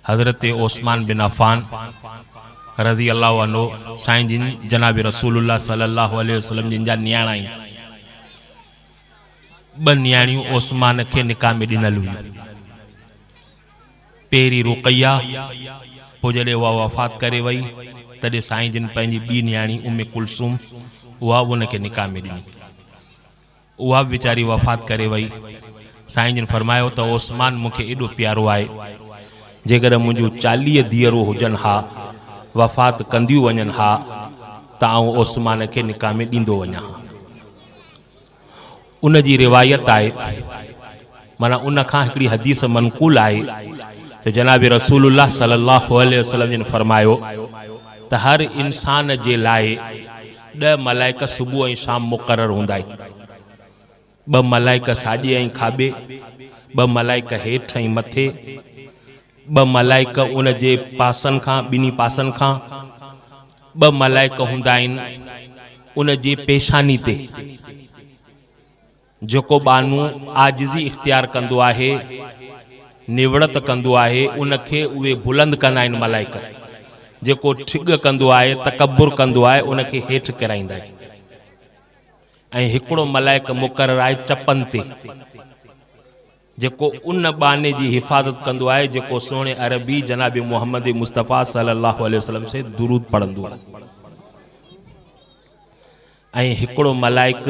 حضرت عثمان بن عفان رضي الله عنه سائين جن جناب رسول الله صلي الله عليه وسلم جن جا نياڻا آهن. ٻه نياڻيون عثمان کي نڪاح ۾ ڏنل هيون. پهرين رقيه، پوء جڏهن اها وفات ڪري وئي، تڏهن سائين جن پنهنجي ٻي نياڻي ام ڪلثوم اها به ان کي نڪاح ۾ ڏني. اها به ويچاري وفات ڪري وئي. سائين جن فرمايو ته عثمان مون کي ايڏو پيارو آهي، جيڪڏهن منهنجون 40 ڌيئرون هجن ها، وفات ڪنديون وڃن ها ته آئون عثمان کي نڪاح ۾ ڏيندو وڃان ها. ان جي روايت آهي، معنيٰ ان کان هڪڙي حديث منقول آهي ته جناب رسول الله صلي الله عليه وسلم جن فرمايو ته هر انسان جي لاء ڏهه ملائڪ صبح ۽ شام مقرر هوندا آهن. ٻه ملائڪ ساڄي ۽ کاٻي، ٻه ملائڪ هيٺ ۽ مٿي، ٻه ملائڪ ان جي پاسن کان، ٻنهي پاسن کان، ٻه ملائڪ هوندا آهن ان جي پيشاني تي. جيڪو ٻانهو عاجزي اختيار ڪندو آهي، نوڙت ڪندو آهي، ان کي اهي بلند ڪندا آهن ملائڪ. جيڪو ٺڳ ڪندو آهي، تڪبر ڪندو آهي، ان کي هيٺ ڪيرائيندا آهن. ۽ هڪڙو ملائڪ مقرر آهي چپن تي، جيڪو ان ٻانهي جي حفاظت ڪندو آهي، جيڪو سهڻي عربي جناب محمد مصطفيٰ صلي الله عليه وسلم سي درود پڙهندو آهي. ۽ هڪڙو ملائڪ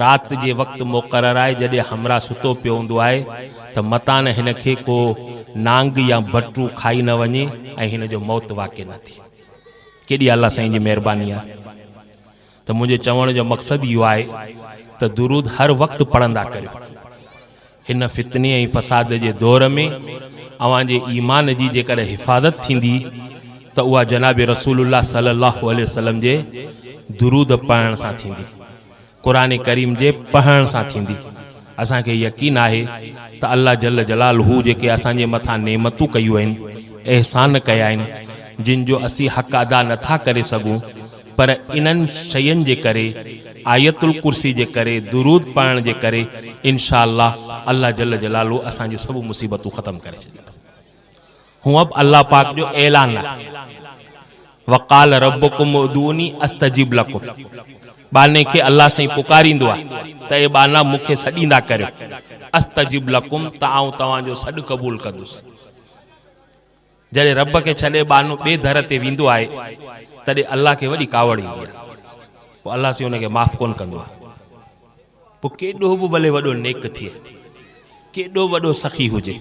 رات جي وقت مقرر آهي جڏهن همراهه ستو پيو هوندو آهي ته متان هن کي ڪو نانگ يا بٽو کائي نه وڃي ۽ هن جو موت واقع نه ٿئي. ڪيڏي الله سائين جي مهرباني آهي ته منهنجي چوڻ جو مقصد اهو آهي ته درود هر وقت پڙهندا ڪريو. هن فتني ۽ فساد جي دور ۾ اوهان جي ايمان جي جيڪڏهن حفاظت ٿيندي ته اها جناب رسول الله صلي الله عليه وسلم جي درود پڙهڻ سان ٿيندي، قرآن ڪريم جي پڙهڻ سان ٿيندي. اسان کي يقين آهي ته الله جل جلاله جيڪي اسان جي مٿان نعمتون ڪيون آهن، احسان ڪيا آهن، جن جو اسين حق ادا نٿا ڪري سگهون، پر انهن شين جي ڪري، آيت الڪرسي جي ڪري، درود پڙهڻ جي ڪري ان شاء الله الله جل جلاله اسان جون سڀ مصيبتون ختم ڪري ڇڏيندو. هونء به الله پاڪ جو اعلان آهي، وقال ربڪم ادعوني استجب لڪم، ٻانهي کي الله سائين پڪاريندو آهي ته اي ٻانها مون کي سڏيندا ڪريو، استجب لڪم ته آئون توهان جو سڏ قبول ڪندس. جڏهن رب کي ڇڏي ٻانهو ٻئي در تي ويندو آهي، تڏهن الله کي وڏي ڪاوڙ ايندي آهي. پوء الله سائين ان کي معاف ڪونه ڪندو آهي. پوء ڪيڏو به ڀلي وڏو نيڪ ٿئي، ڪيڏو به وڏو سخي هجي،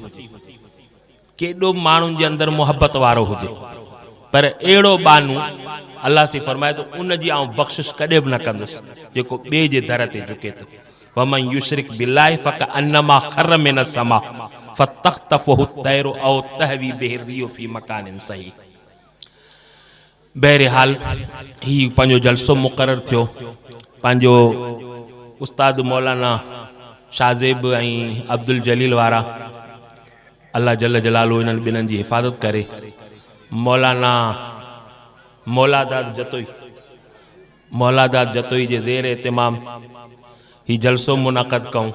ڪيڏو به ماڻهن جي اندر محبت وارو هجي، پر اهڙو ٻانهو الله سائين فرمائي ٿو، ان جي آئون بخشش ڪڏهن به نه ڪندس، جيڪو ٻئي جي در تي جهڪي ٿو. ومن يشرڪ بالله فڪانما خر من السماء فتخطفه الطير او تهوي به الريح في مڪان سحيق. بهرحال هي پنهنجو جلسو مقرر ٿيو. پنهنجو استاد مولانا شاهزيب ۽ عبدالجليل وارا الله جل جلاله انهن ٻنهن جي حفاظت ڪري. مولانا مولاداد جتوئي. مولاداد جتوئي جي زير اهتمام هي جلسو منعقد ڪئون.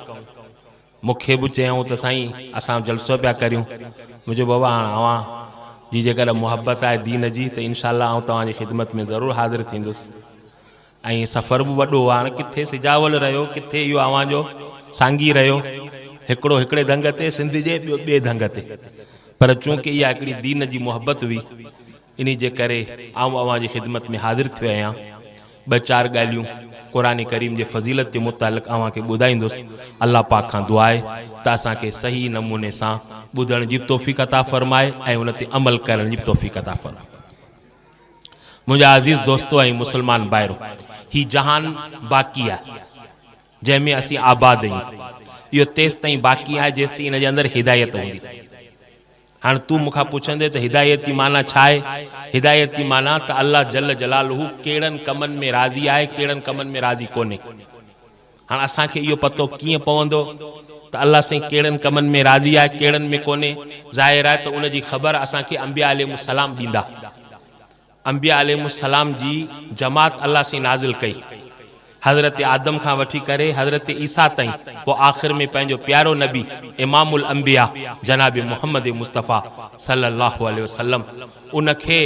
مون کي به چيائون ته سائين اسان جلسو پيا ڪريون. مون چيو بابا هاڻ اوهان جي جيڪڏهن محبت آهي دين جي ته انشاء الله آئون توهان جي خدمت ۾ ضرور حاضر ٿيندس. ۽ سفر به وڏو هو هاڻ ڪٿي سجاول رهيو ڪٿي اهو اوهان جو سانگي رهيو. هڪڙو هڪڙي دنگ تي سنڌ جي ٻيو ٻئي دنگ تي. پر چونڪه اها هڪڙي دين جي محبت هئي انهي جي ڪري آئون اوهان جي خدمت ۾ حاضر ٿيو آهيان. ٻه چار ڳالهيون قرآن ڪريم جي فضيلت جي متعلق اوهان کي ٻڌائيندس. الله پاڪ کان دعا آهي ته اسان کي صحيح نموني سان ٻڌڻ جي به توفيق عطا فرمائي ۽ ان تي عمل ڪرڻ جي به توفيق عطا فرمائي. منهنجا عزيز دوستو ۽ مسلمان ڀائرو! هي جهان باقي آهي، جنهن ۾ اسين آباد آهيون. اهو تيستائين باقي آهي جيستائين ان جي اندر هدايت هوندي. هاڻ تون مون کان پڇندين ته هدايت جي معنيٰ ڇا آهي؟ هدايت جي معنيٰ ته الله جل جلاله ڪهڙن ڪمن ۾ راضي آهي، ڪهڙن ڪمن ۾ راضي ڪونهي. هاڻ اسان کي اهو پتو ڪيئن پوندو ته الله سائين ڪهڙن ڪمن ۾ راضي آهي، ڪهڙن ۾ ڪونهي؟ ظاهر آهي ته ان جي خبر اسان کي انبياء عليهم السلام ڏيندا. انبياء عليهم السلام جي جماعت الله سائين نازل ڪئي. حضرت آدم کان وٺي ڪري حضرت عيسيٰ تائين پوء آخر ۾ پنهنجو پيارو نبي امام الانبياء جناب محمد مصطفيٰ صلي الله عليه وسلم ان کي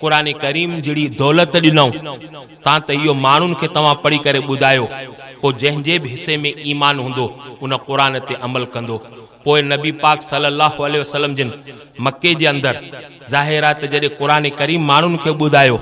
قرآن ڪريم جهڙي دولت ڏنائون تان ته اهو ماڻهن کي توهان پڙهي ڪري ٻڌايو پوء جنهن جي به حصي ۾ ايمان هوندو ان قرآن تي عمل ڪندو. پوء نبي پاڪ صلّي اللّٰه عليه وسلّم جن مڪي جي اندر ظاهر آهي ته جڏهن قرآن ڪريم ماڻهن کي ٻڌايو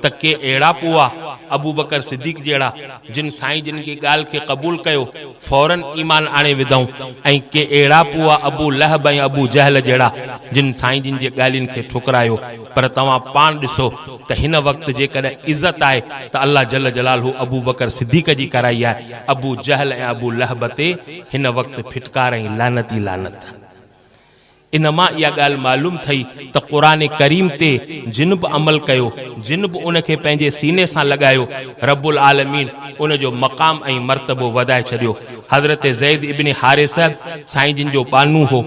ته ڪي اهڙا به هئا ابوبڪر صديق جهڙا جن سائين جن جي ڳالهه کي قبول ڪيو فوراً ايمان آڻي وڌائون ۽ ڪي اهڙا به هئا ابو لهب ۽ ابو جهل جهڙا جن سائين جن جي ڳالهين کي ٺڪرايو پر توهان پاڻ ڏسو ته هن وقت جيڪڏهن عزت آهي ته الله جل جلاله ابوبڪر صديق جي ڪرائي آهي ابو جهل ۽ ابو لهب تي هن وقت ڦٽڪار ۽ لعنت ئي لعنت. ان مان اها ڳالهه معلوم ٿئي ته قرآن ڪريم تي جن به عمل ڪيو، جن به ان کي پنهنجي سيني سان لڳايو، رب العالمين ان جو مقام ۽ مرتبو وڌائي ڇڏيو. حضرت زيد ابن حارثه سائين جن جو ٻانهو هو،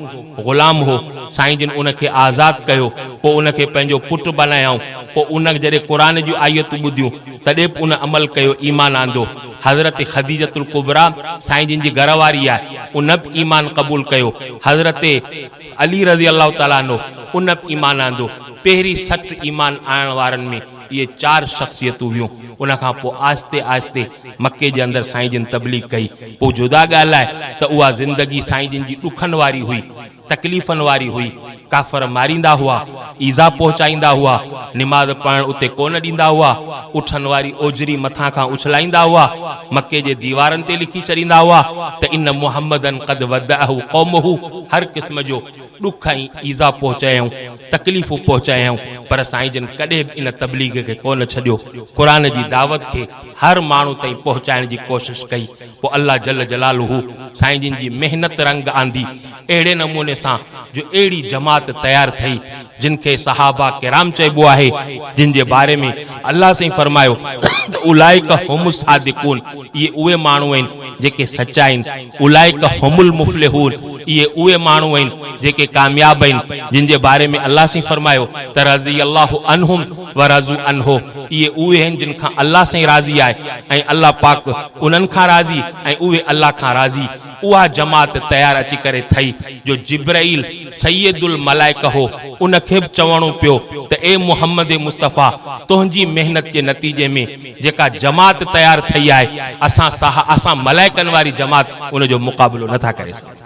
غلام هو، سائين جن ان کي آزاد ڪيو، پوء ان کي پنهنجو پٽ بنايائون، پوء ان جڏهن قرآن جون آيتون ٻڌيون، تڏهن به ان عمل ڪيو، ايمان آندو. حضرت خديجة الڪبريٰ سائين جن جي گهر واري آهي، ان به ايمان قبول ڪيو. حضرت علي رضي الله تعالٰي عنه ان به ايمان آندو. پهرين 60 ايمان آڻڻ وارن ۾ اهي چار شخصيتون هيون. ان کان پوء آهستي آهستي مڪي جي اندر سائين جن تبليغ ڪئي. پوء جدا ڳالهه آهي ته اها زندگي سائين جن جي ڏکن واري هئي. تڪليفن واري هئي، ڪافر ماريندا هئا، ايذاء پهچائيندا هئا، نماز پڙهڻ اتي ڪونه ڏيندا هئا، اٺن واري اوجهري مٿان کان اڇلائيندا هئا، مڪي جي ديوارن تي لکي ڇڏيندا هئا ته ان محمدا قد ودعه قومه هر قسم جو ڏک ۽ ايذاء پهچايائون، تڪليفون پهچايائون، پر سائين جن ڪڏهن به ان تبليغ کي ڪونه ڇڏيو، قرآن جي دعوت کي هر ماڻهو تائين پهچائڻ جي ڪوشش ڪئي، پوء الله جل جلاله سائين جن جي محنت رنگ آندي اهڙي نموني سان جو اهڙي جماعت تيار ٿئي جن کي صحابه ڪرام چئبو آهي جن جي باري ۾ الله سائين فرمايو ته اولئڪ هم الصادقون اهي اهي ماڻهو آهن جيڪي سچا آهن اولئڪ هم المفلحون اهي اهي ماڻهو آهن جيڪي ڪامياب آهن جن جي باري ۾ الله سائين فرمايو ته رضي الله عنهم ورضوا عنه اهي اهي آهن جن کان الله سائين راضي آهي ۽ الله پاڪ انهن کان راضي ۽ اهي الله کان راضي اها جماعت تيار اچي ڪري ٿئي جو جبرئيل سيد الملائڪه هو ان کي به چوڻو پيو ته اي محمد مصطفيٰ تنهنجي محنت جي نتيجي ۾ جيڪا جماعت تيار ٿئي آهي اسان اسان ملائڪن واري جماعت ان جو مقابلو نٿا ڪري سگهون.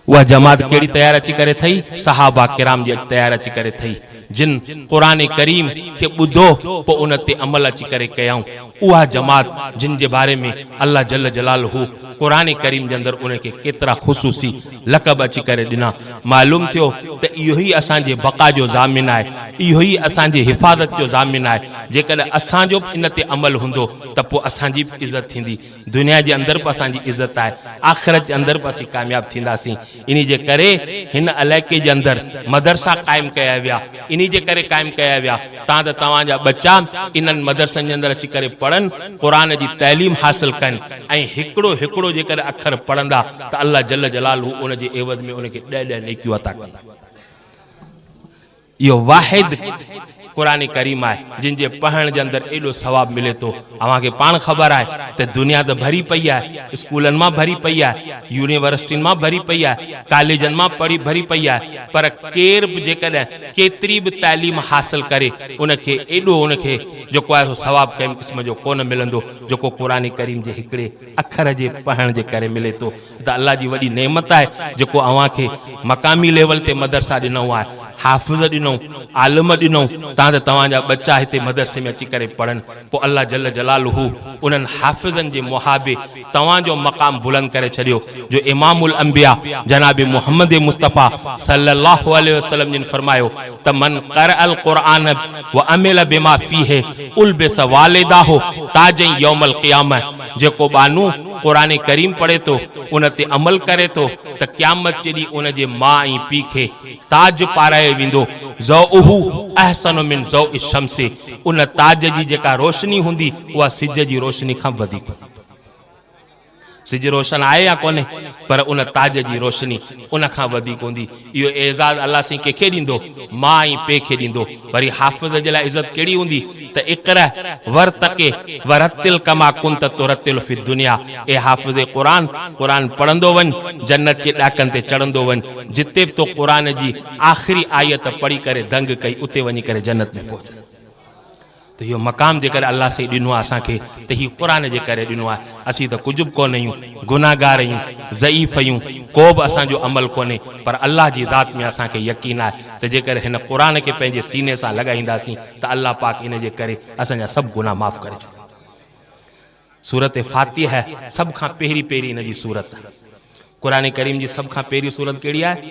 اها جماعت ڪهڙي تيار اچي ڪري ٿئي؟ صحابه ڪرام جي تيار اچي ڪري ٿئي، جن قرآن ڪريم کي ٻڌو پوء ان تي عمل اچي ڪري ڪيائون. اها جماعت جن جي باري ۾ الله جل جلاله قرآن ڪريم جي اندر انهن کي ڪيترا خصوصي لقب اچي ڪري ڏنا. معلوم ٿيو ته اهو ئي اسان جي بقا جو ضامن آهي، اهو ئي اسان جي حفاظت جو ضامن آهي. جيڪڏهن اسان جو به ان تي عمل هوندو ته پوء اسان جي به عزت ٿيندي. دنيا جي اندر به اسان جي عزت آهي، آخرت جي اندر به اسين ڪامياب ٿينداسين. انهي جي ڪري هن علائقي جي اندر مدرسا قائم ڪيا ويا، انهي جي ڪري قائم ڪيا ويا تان ته توهان جا ٻچا انهن مدرسن جي اندر اچي ڪري پڙهن، قرآن جي تعليم حاصل ڪن ۽ هڪڙو هڪڙو جيڪڏهن اکر پڙهندا ته الله جل جلاله ان جي عيوض ۾ ان کي ڏهه ڏهه نيڪيون عطا ڪندا. اهو واحد قرآن ڪريم آهي جنهن جي پڙهڻ جي اندر ايڏو ثواب ملي ٿو. اوهان کي پاڻ خبر آهي ته دنيا ته ڀري پئي آهي، اسڪولن مان ڀري پئي آهي، يونيورسٽين مان ڀري پئي آهي، ڪاليجن مان پڙهي ڀري پئي آهي پر ڪير به جيڪڏهن ڪيتري به تعليم حاصل ڪري ان کي ايڏو ان کي جيڪو آهي سو ثواب ڪنهن به قسم جو ڪونه ملندو جيڪو قرآن ڪريم جي هڪڙي اکر جي پڙهڻ جي ڪري ملي ٿو. ته الله جي وڏي نعمت آهي جيڪو اوهان کي مقامي ليول تي مدرسا ڏنئون آهي، حافظ ڏنئون، عالم ڏنئون تان ته توهان جا ٻچا هتي مدرسي ۾ اچي ڪري پڙهن پوء الله جل جلاله انهن حافظن جي محابي توهان جو مقام بلند ڪري ڇڏيو جو امام الانبياء جناب محمد مصطفيٰ صلي الله عليه وسلم جن فرمايو ته من قرأ القرآن وعمل بما فيه البس والداه تاجا يوم القيامه جيڪو ٻانهو قرآن ڪريم پڙهي ٿو، ان تي عمل ڪري ٿو ته قيامت جي ڏينهن ان جي ماء ۽ پيء کي تاج پارايو ويندو، ضوءه احسن من ضوء الشمس، ان تاج جي جيڪا روشني هوندي اها سج جي روشني کان به وڌيڪ هوندي. سج روشن آهي يا ڪونهي؟ پر ان تاج جي روشني ان کان وڌيڪ هوندي. اهو اعزاز الله سائين ڪنهن کي ڏيندو؟ ماء ۽ پيء کي ڏيندو. وري حافظ جي لاء عزت ڪهڙي هوندي ته اقرأ وارتقي ورتل ڪما ڪنت ترتل في الدنيا اي حافظ قرآن! قرآن پڙهندو وڃ، جنت جي ڏاڪن تي چڙهندو وڃ، جتي به تو قرآن جي آخري آيت پڙهي ڪري دنگ ڪئي اتي وڃي ڪري جنت ۾ پهچندين. ته اهو مقام جيڪڏهن الله سائين ڏنو آهي اسان کي ته هي قرآن جي ڪري ڏنو آهي اسين ته ڪجهه به ڪونه آهيون گناهگار آهيون ضعيف آهيون ڪو به اسان جو عمل ڪونهي پر الله جي ذات ۾ اسان کي يقين آهي ته جيڪڏهن هن قرآن کي پنهنجي سيني سان لڳائينداسين ته الله پاڪ ان جي ڪري اسان جا سڀ گناهه معاف ڪري ڇڏيندو. سورت فاتحه سڀ کان پهرين پهرين ان جي سورت آهي. قرآن ڪريم جي سڀ کان پهرين سورت ڪهڙي آهي؟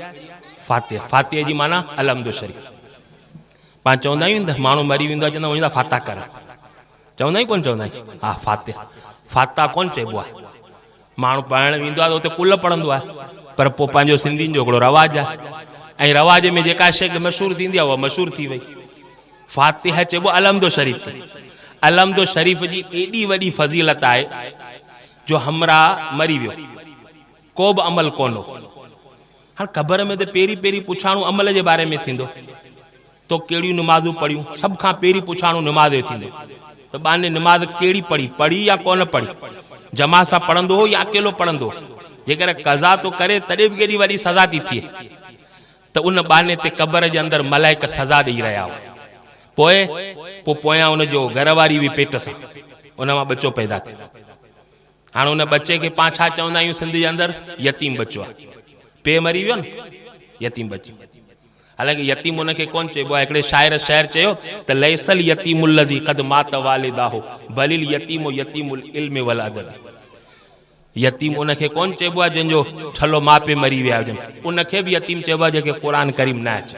فاتحه. فاتحه جي معنيٰ الحمد شريف. پاڻ چوندا آهيون ته ماڻهو مري ويندو آهي چوندا وڃون ٿا فاتحه ڪرڻ چوندا آهيون ڪونه چوندا آهيون ها فاتحه فاتحه ڪونه چئبو آهي ماڻهو پڙهڻ ويندو آهي ته اتي ڪل پڙهندو آهي پر پوء پنهنجو سنڌين جو هڪڙو رواج آهي ۽ رواج ۾ جيڪا شيء مشهور ٿيندي آهي اها مشهور ٿي وئي فاتحه چئبو الحمد شريف کي الحمد شريف جي ايڏي وڏي فضيلت آهي جو همراهه مري ويو ڪو به عمل ڪونه هو. هاڻ قبر ۾ ته پهرين پهرين پڇاڻو عمل جي باري ۾ ٿيندو. تو ڪهڙيون نمازون پڙهيون؟ سڀ کان پهرين پڇاڻو نماز جو ٿيندو ته ٻانهي نماز ڪهڙي پڙهي، پڙهي يا ڪونه پڙهي؟ جماعت سان پڙهندو هو يا اڪيلو پڙهندو هو؟ جيڪڏهن قضا ٿو ڪري تڏهن به ڪيڏي وڏي سزا ٿي ٿئي ته ان ٻانهي تي قبر جي اندر ملائڪ سزا ڏئي رهيا هئا. پوء پوء پويان ان جو گهر واري به پيٽ سان ان مان ٻچو پيدا ٿيو. هاڻ ان ٻچي کي پان ڇا چوندا آهيون سنڌ جي اندر يتيم ٻچو آهي پيء مري ويو نه يتيم ٻچو حالانڪه يتيم ان کي ڪون چئبو آهي هڪڙي شاعر شعر چيو ته ليس اليتيم الذي قد مات والداه بل اليتيم يتيم العلم والادب يتيم ان کي ڪون چئبو آهي جنهن جو ٺلهو ماء پيء مري ويا هجن ان کي به يتيم چئبو آهي جنهن کي قرآن ڪريم نه اچي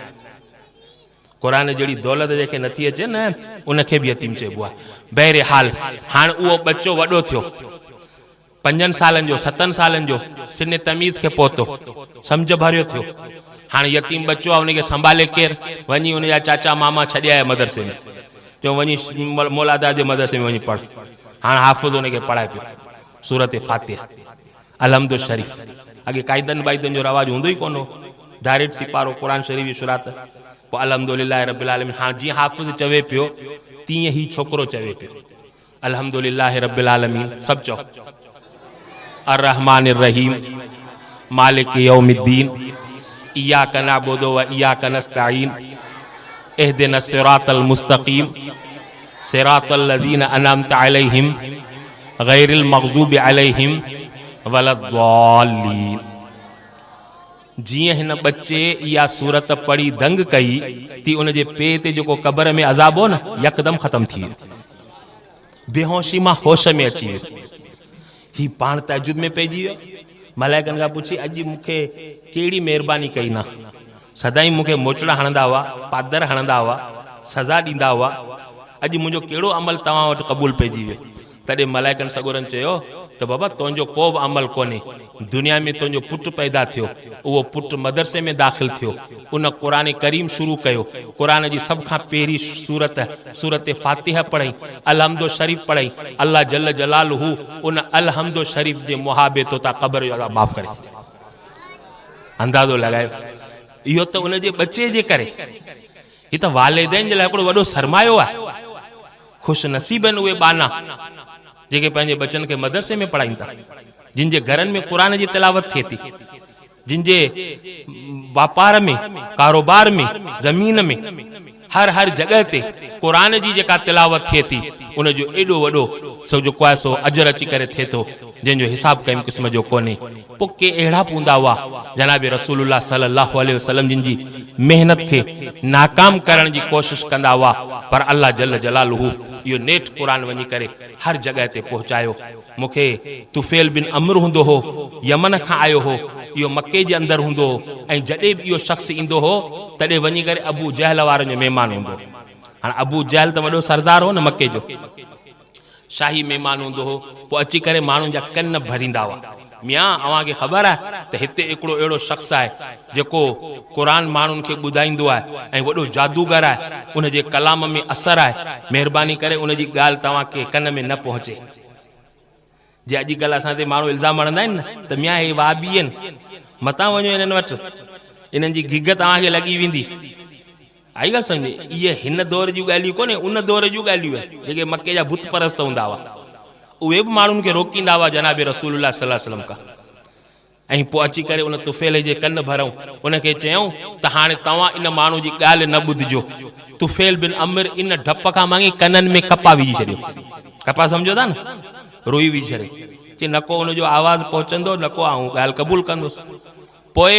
قرآن جهڙي دولت جنهن کي نٿي اچي نه ان کي به يتيم چئبو آهي. بهرحال هاڻ اهو ٻچو وڏو ٿيو. پنجن سالن جو، ستن سالن جو، سن تميز کي پهتو. سمجهه ڀريو ٿيو. هاڻ يتيم ٻچو آهي ان کي سنڀالي ڪير؟ وڃي ان جا چاچا ماما ڇڏي آيا مدرسي ۾. چيو وڃي مولاداد جي مدرسي ۾ وڃي پڙهه. هاڻ حافظ ان کي پڙهائي پيو سورت فاتحه. الحمد شريف اڳي قاعدن بائدن جو رواج هوندو ئي ڪونه هو ڊائريڪٽ سيپارو قرآن شريف جي شروعات پوء الحمد لله رب العالمين هاڻ جيئن حافظ چوي پيو تيئن هي ڇوڪرو چوي پيو الحمد لله رب العالمين سڀ چئو الرحمن الرحيم مالڪ يوم الدين اياڪ نعبد و اياڪ نستعين اهدنا الصراط المستقيم صراط الذين انعمت عليهم غير المغضوب عليهم ولا الضالين جيئن هن ٻچي اها سورت پڙهي دنگ ڪئي تي ان جي پيء تي جيڪو قبر ۾ عذاب هو نه يڪدم ختم ٿي ويو بيهوشي مان هوش ۾ اچي ويو هي پاڻ تعجب ۾ پئجي ويو ملائڪن کان پڇي اڄ مون کي ڪهڙي مهرباني ڪئي نه سدائين مون کي موچڙا هڻندا هئا، پادر هڻندا هئا، سزا ڏيندا هئا، اڄ منهنجو ڪهڙو عمل توهان وٽ قبول پئجي ويو؟ تڏهن ملائڪن سڳورن چيو ته بابا تنهنجو ڪو به عمل ڪونهي، دنيا ۾ تنهنجو پٽ پيدا ٿيو، اهو پٽ مدرسي ۾ داخل ٿيو، ان قرآن ڪريم شروع ڪيو، قرآن جي سڀ کان پهرين سورت، سورت فاتحه پڙهئين، الحمد شريف پڙهئين، الله جل جلاله ان الحمد شريف جي محابي توتان قبر جو عذاب معاف ڪري ڇڏيو. اندازو لڳايو اهو ته ان جي ٻچي جي ڪري هي ته والدين جي لاء هڪڙو وڏو سرمايو آهي خوش نصيب آهن اهي ٻانا جيڪي پنهنجي ٻچن کي مدرسي ۾ پڙهائين ٿا جن جي گهرن ۾ قرآن جي تلاوت ٿئي ٿي جن جي واپار ۾ ڪاروبار ۾ زمين ۾ هر هر جڳهه تي قرآن جي جيڪا تلاوت ٿئي ٿي ان جو ايڏو وڏو سو جيڪو آهي سو اجر اچي ڪري ٿئي ٿو جنهن جو حساب ڪنهن قسم جو ڪونهي. پوء ڪي اهڙا به هوندا هئا جناب رسول الله صلي الله عليه وسلم جن جي محنت کي ناڪام ڪرڻ جي ڪوشش ڪندا هئا پر الله جل جلاله اهو نيٺ قرآن وڃي ڪري هر جڳهه تي پهچايو. مون کي طفيل بن عمرو هوندو هو، يمن کان آيو هو، اهو مڪي جي اندر هوندو هو ۽ جڏهن به اهو شخص ايندو هو، تڏهن وڃي ڪري ابو جهل وارن جو مهمان هوندو هو. هاڻ ابو جهل ته وڏو سردار هو نه مڪي جو، شاهي مهمان هوندو هو، پوء اچي ڪري ماڻهن جا ڪن ڀريندا هئا. ميان اوهان کي خبر آهي ته هتي هڪڙو اهڙو شخص آهي جيڪو قرآن ماڻهن کي ٻڌائيندو آهي ۽ وڏو جادوگر آهي، ان جي ڪلام ۾ اثر آهي، مهرباني ڪري ان جي ڳالهه توهان کي ڪن ۾ نه پهچي. جي اڄڪلهه اسان تي ماڻهو الزام هڻندا آهن نه ته ميان هي وهابي آهن، متان وڃو هنن وٽ، انهن جي گهگهه توهان کي لڳي ويندي. آئي ڳالهه سمجهه ۾؟ اهي هن دور جون ڳالهيون ڪونهي، ان دور جون ڳالهيون آهن، جيڪي مڪي جا بت پرست هوندا هئا، اهي به ماڻهن کي روڪيندا هئا جناب رسول الله صلي الله عليه وسلم کان. ۽ پوء اچي ڪري ان طفيل جي ڪن ڀرئون، ان کي چيائون ته هاڻي توهان ان ماڻهو جي ڳالهه نه ٻڌجو. طفيل بن عمرو ان ڊپ کان ماڳهين ڪنن ۾ ڪپا وجهي ڇڏيو. ڪپا سمجهو ٿا نه؟ روئي وجهي ڇڏيو. چي نه ڪو ان جو آواز پهچندو نه ڪو آئون ڳالهه قبول ڪندس. پوء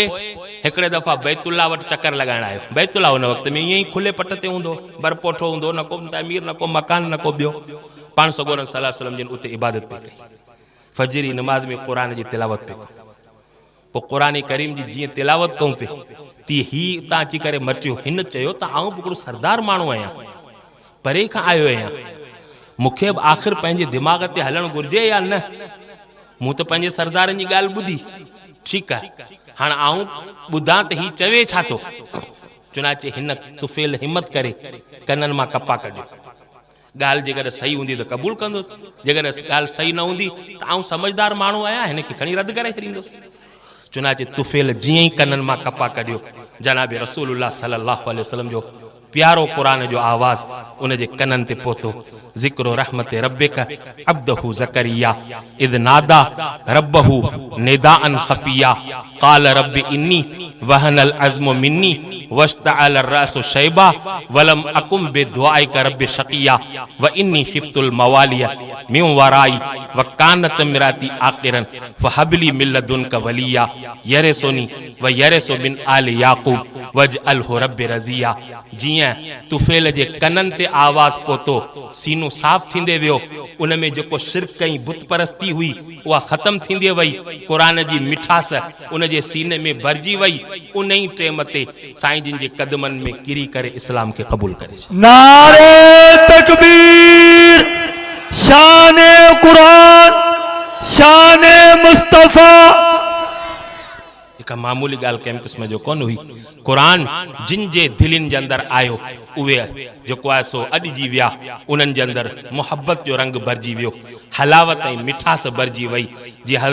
هڪڙي دفعا بيت الله وٽ چڪر لڳائڻ آيو. بيت الله ان وقت ۾ ائين ئي کلي پٽ تي هوندو هو. برپوٺو هوندو هو، نه ڪو تعمير نه ڪو مڪان نه ڪو ٻيو. پاڻ سڳورن صلي الله عليه وسلم جن اتي عبادت پئي ڪئي. فجر جي نماز ۾ قرآن جي تلاوت پئي ڪئون. پوء قرآن ڪريم جي جيئن تلاوت ڪئون پئي، تيئن هي اتان اچي ڪري مٽيو. هن چيو ته آئون به هڪڙو سردار ماڻهو آهيان، پري کان آيو آهيان، مون کي به آخر پنهنجي دماغ تي هلڻ گهرجي يا نه؟ مون ته پنهنجي سردارن جي ڳالهه ٻڌي، ٺيڪ آهي، هاڻ آئون ٻڌان ته هي چوي ڇا ٿو؟ چنانچه هن طفيل همت ڪري ڪنن مان ڪپا ڪڍيو. ڳالهه جيڪڏهن صحيح هوندي ته قبول ڪندس، جيڪڏهن ڳالهه صحيح نه هوندي ته آئون سمجهدار ماڻهو آهيان، هن کي کڻي رد ڪري ڇڏيندس. چنانچه طفيل جيئن ئي ڪنن مان ڪپا ڪڍيو، جناب رسول الله صلي الله عليه وسلم جو پيارو قرآن جو آواز ان جي ڪنن تي پهتو، ذڪر رحمت ربک عبده زڪريا اذ ناديٰ ربه نداء خفيا قال رب اني وهن العظم مني واشتعل الراس شيبا ولم اڪن بدعائک رب شقيا واني خفت الموالي من ورائي وڪانت امراتي عاقرا فهب لي من لدنک وليا يرثني ويرث من آل يعقوب واجعله رب رضيا جيئن طفيل جي ڪنن تي آواز پهتو، سينو صاف ٿيندي ويو، ان ۾ جيڪو شرڪ ۽ بت پرستي هئي، اها ختم ٿيندي وئي، قرآن جي مٺاس ان جي سيني ۾ ڀرجي وئي، ان ئي ٽيم تي سائين جن جي قدمن ۾ ڪري ڪري اسلام کي قبول ڪري ڇڏيو. نعري تڪبير شان قرآن شان مصطفيٰ. هڪ معمولي ڳالهه ڪنهن به قسم جو ڪونه هئي. قرآن جن جي دلين جي اندر آيو اهي جيڪو آهي سو اڏجي ويا، انهن جي اندر محبت جو رنگ ڀرجي ويو، حلاوت ۽ مٺاس ڀرجي وئي، جي حضرت.